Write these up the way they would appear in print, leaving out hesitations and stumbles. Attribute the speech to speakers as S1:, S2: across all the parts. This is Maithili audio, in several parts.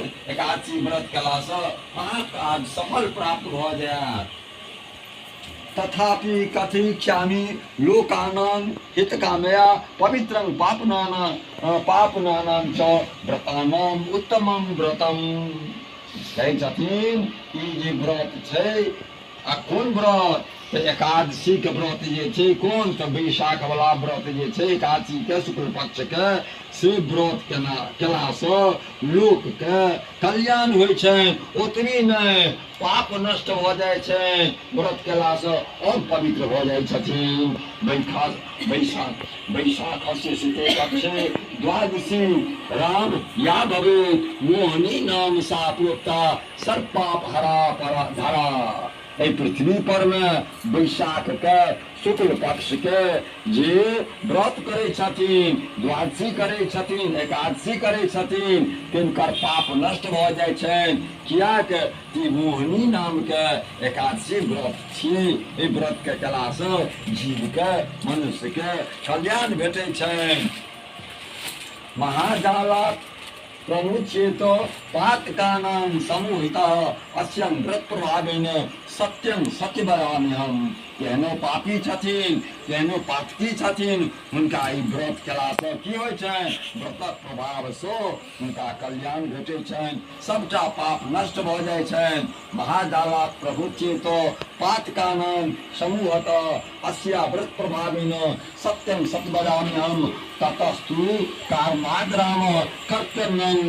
S1: एकादशी व्रत केलासँ अहाँके काज सफल प्राप्त भऽ जायत। तथापि कथयिष्यामि लोकानां हितकामया पवित्रं पापनानां पापनानां च व्रतानां उत्तमं व्रतम्। कहै छथिन ई जे व्रत छै, आ कोन व्रत? तऽ एकादशीके व्रत जे छै, कोन? तऽ बैशाखवला व्रत जे छै एकादशीके शुक्ल पक्षके, से व्रत केना केलासँ लोकके कल्याण होइ छनि। ओतबी नहि, पाप नष्ट भऽ जाइ छै, व्रत केलासँ आओर पवित्र भऽ जाइ छथिन। बैशाख बैशाखस्य सिते पक्षे द्वादशी राम या भवेत् मोहनी नाम सा प्रोक्ता सर्वपाप हरा परा धरा। एहि पृथ्वी पर मे बैशाख के शुक्ल पक्ष के जे व्रत करै छथिन, द्वादशी करै छथिन, एकादशी करै छथिन, तिनकर पाप नष्ट भऽ जाइ छनि। किएक कि मोहिनी नामके एकादशी व्रत छी। एहि व्रतके केलासँ जीवके, मनुष्यके कल्याण भेटै छनि। महाजाला प्रमुच्येत पातकानां समूहितः अस्यं व्रत प्रभावेन सत्यं सत्य वदाम्यहम्। केहनो पापी छथिन, केहनो पातकी छथिन, हुनका ई व्रत केलासँ की होइ छनि? व्रतक प्रभावसँ हुनका कल्याण भेटै छनि, सबटा पाप नष्ट भऽ जाइ छनि। महाजाला प्रभुच्येत पातकानां समूहत अस्या व्रत प्रभावेन सत्यं सत्य वदाम्यहम्। ततस्तु कारणाद्राम कर्तव्यं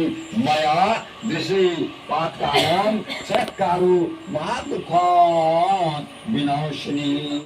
S1: मया दृशि पातकानां चत्कारु महादुःखात् विनाशिनी।